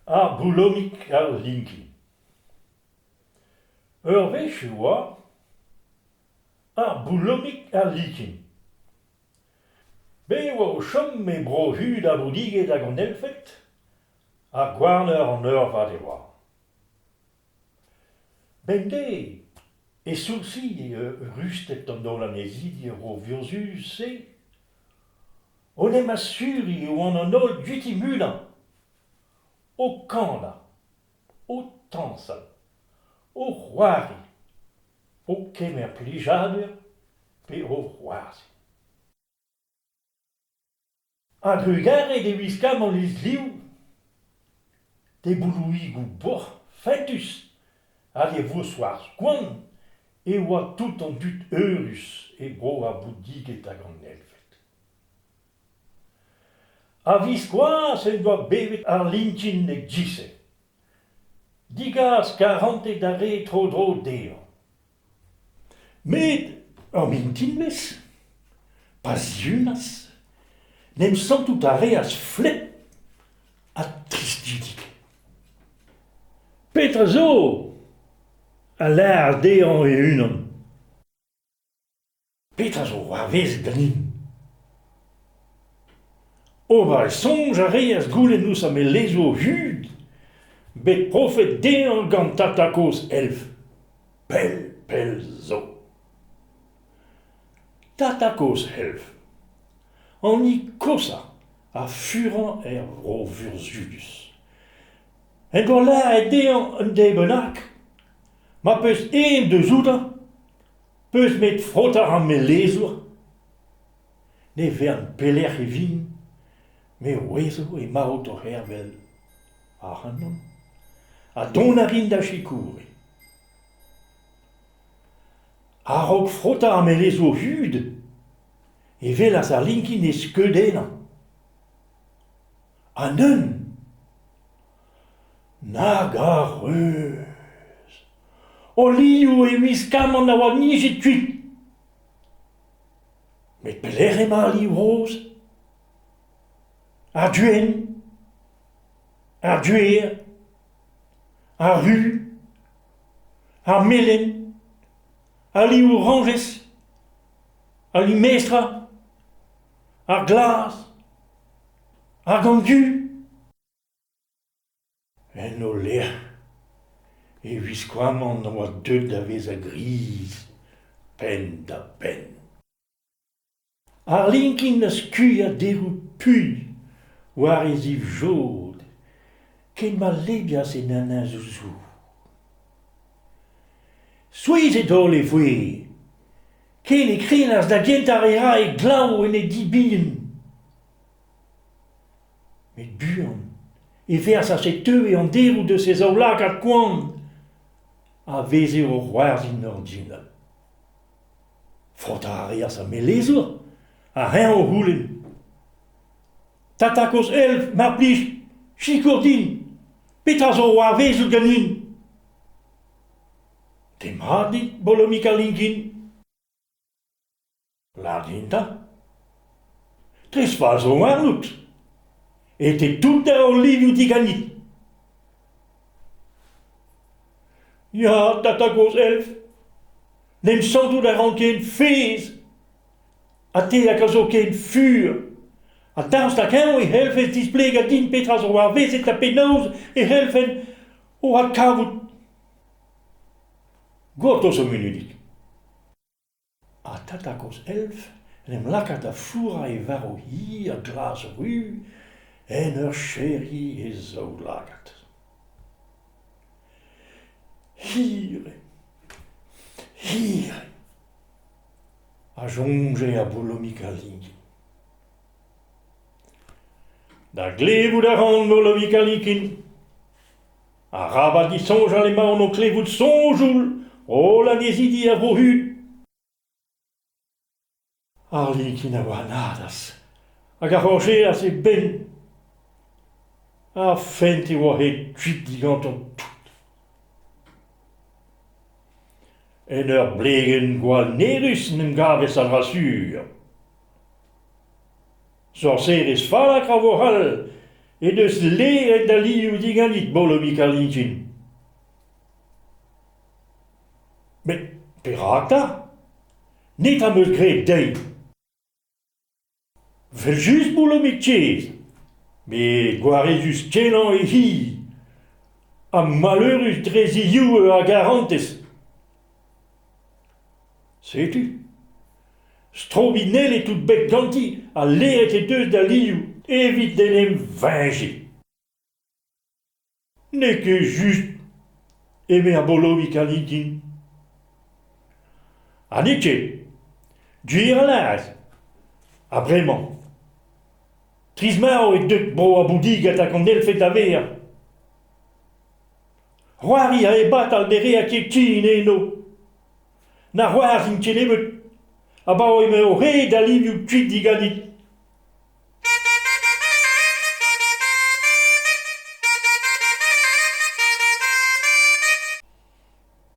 Ar boulomig al linkin. Ur wech e oa ar boulomig al likin. Bet e oa o chom e bro-hud ar boudiged hag an elfed, ha gouarner an eurvad e oa. Bemdez e soursie eürusted an holl annezidi er vro vurzhudus-se o 'n em asuriñ e oant an holl diwiti-mudañ o kanañ, o tañsal, o c'hoari, o kemer plijadur pe o c'hoarzhin. A-drugarez d'e wiskamant liesliv, d'e boulloùigoù boc'h fentus ha d'e vousc'hoarzh koant e oa tout an dud eürus e bro ar boudiged hag an elfed. A-viskoazh en doa bevet ar lintin e-giz-se. Degas karantez d'ar re tro-dro dezhañ. Met ur mintinvezh, pa zihunas, 'n em santout a reas flep ha tristidik. Petra zo ? a lâras dezhañ e-unan. Petra zo c'hoarvezet ganin ? Ober e soñj a reas goulenn ouzh ar melezour hud bet profet dezhañ gant tata-kozh Elf pell pell zo. Tata-kozh Elf, an hini koshañ ha furañ er vro vurzhudus, en doa lâret dezhañ un deiz bennak ma 'peus aon deus outañ Peus 'met frotañ ar melezour ? Ne vern pelec'h e vin, me 'ouezo emaout o c'hervel ac'hanon ha dont a rin da sikouriñ. A-raok frotañ ar melezour hud e welas ar linkin e skeudennañ. Ha neuze Nag a reuz ! Holl liv e wiskamant a oa nijet kuit. Met pelec'h emañ al liv roz ? Ar gwenn ? Ar gwer ? Ar ru ? Ar melen ? Al liv orañjez ? Al limestra ? Ar glas ? Ar gant du ? En o lec'h e wiskamant a oa deuet da vezañ griz penn-da-benn. Ar linkin a skuilhas deroù puilh war e zivjod ken ma lebias en anazoù. Souezhet-holl e voe ken e krenas da gentañ e rae glav en e di bihan. Met buan e verzas e teue an deroù deus e zaoulagad koant a veze o c'hoarzhin ordinal. Frotañ a reas ar melezour ha eñ o c'houlenn Tata kozh Elf, mar plij, sikour din, petra zo c'hoarvezout ganin ? Demat dit, Bolomig ha Linkin. Lâr din 'ta. Tres fall zo warnout. E te tout da olivioù diganit. Ya, tata-kozh Elf, n'em santout a ran ken faezh ha te hag a zo ken fur. Ha daoust hag-eñ e c'hellfes displegañ din petra zo c'hoarvezet ha penaos e c'hellfen o adkavout ? Gortoz ur munudig. Ha tata-kozh Elf en em laka da fourrañ e varv hir glas-ruz en ur serriñ e zaoulagad. Hir eo, hir eo, a soñje ar bolomig a-linkin. Da glevout a ran, bolomig a-linkin. Arabat disoñjal emaon o klevout soñjoù holl annezidi ar vro-hud. Ar linkin a wanadas hag a c'horjeas e benn. Ha fent e oa aet kuit digantañ tout. En ur blegenn gwall nervus en em gaves a-dra-sur. Sorserez fallakr a vo c'hall. He deus laeret da liv diganit, Bolomig ar lintin. Met perak 'ta ? Netra 'm eus graet dezhi. Evel-just, Bolomig kaezh, met gwarezus-kenañ eo hi ha maleürus dre zioù a garantez. Setu. Strobinellet out bet ganti ha laeret he deus da liv evit en em veñjiñ. N'eo ket just, eme ar bolomig a-lintin. Ha n'eo ket. Gwir a lârez. Ha bremañ. Trizh-marv eo deuet bro ar boudiged hag an elfed da vezañ. C'hoari a ebatal ne rea ket ken eno. Na c'hoarzhin kennebeut abaoe m'eo ret da livioù kuit diganit.